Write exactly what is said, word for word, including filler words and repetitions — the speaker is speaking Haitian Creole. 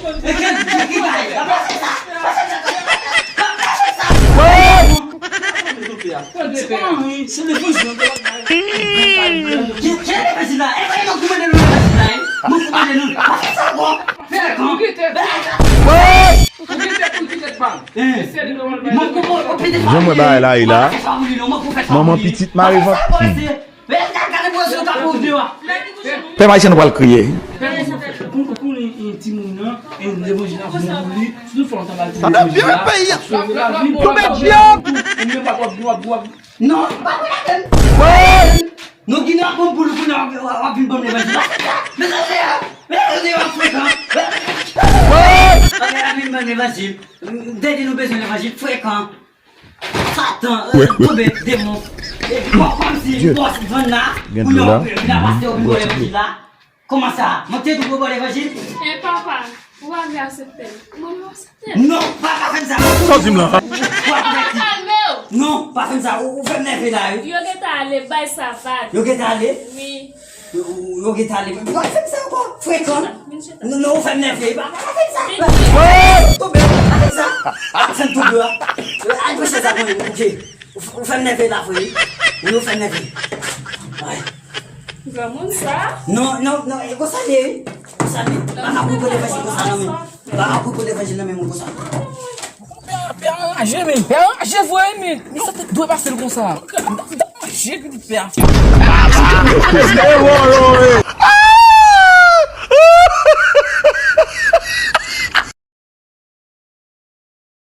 E ke, ke, ke bagay? Pa fè sa! Pa fè sa! Pa fè sa! Ti manmi, se levanjil. Ki, ki levanjil la? E pa nou ki mande nou levanjil la, wi. Nou ki mande nou. Pa fè sa ankò. Fè ankò. Ou gen tèt, ou gen tèt pa m. Eh. Mesye, li pral bay. Jan mwen bagay la ye la. Manman pitit mare vant. Pèp ayisyen, nou pral kriye. Pou, pou, pou timoun nan, e levanjil la pou nou li, si nou fè yon travay pou levanjil la, ap sove lavi. Ou menm w ap, w ap, w ap, w ap. Non, pa pou ladann. Nou gen nan bon pou nou, pou nou, w ap vin ban m levanjil. Mezanmi, mezanmi, w ap frekan. W ap vin ban m levanjil. Dèyè nou bezwen levanjil, frekan. Satan, eh, tonbe, demon. E kò-, kòmsi bòs vann la, pou yo vin la pastè, ou vin vòlè levanjil la. Kòman sa? Mwen te di w pou vòlè levanjil? E papa, ou pa vle aksepte l. Mwen, mwen aksepte l. Non, pa, pa fè m sa. Sa w di m la? Ou ap mèsi. Kalme w. Non, pa fè m sa. Ou, ou fè m nève la, wi. Yo gentan ale, bay sa vag. Yo gentan ale? Wi. Yo, yo gentan ale. Ou ap fè m sa ankò? Frekan. Non, non, ou fè m nève. Pa, pa, pa fè m sa. Tonbe, pa fè m sa. Pa fè m tonbe, a. Al pran chèz la pou mwen, ok. Ou, ou fè m nève la vre, wi. Wi, ou fè m nève. Ay. Granmoun sa? Non, non, non, e konsa li ye, wi. Konsa li ye. Pa ka pwopoze levanjil konsa nan men m. Pa ka pwopoze levanjil nan men m konsa. Pè, pè anraje, men. Pè anraje vre, men. Men sa te dwe pase l konsa. M t ap, m t ap manje, pè a.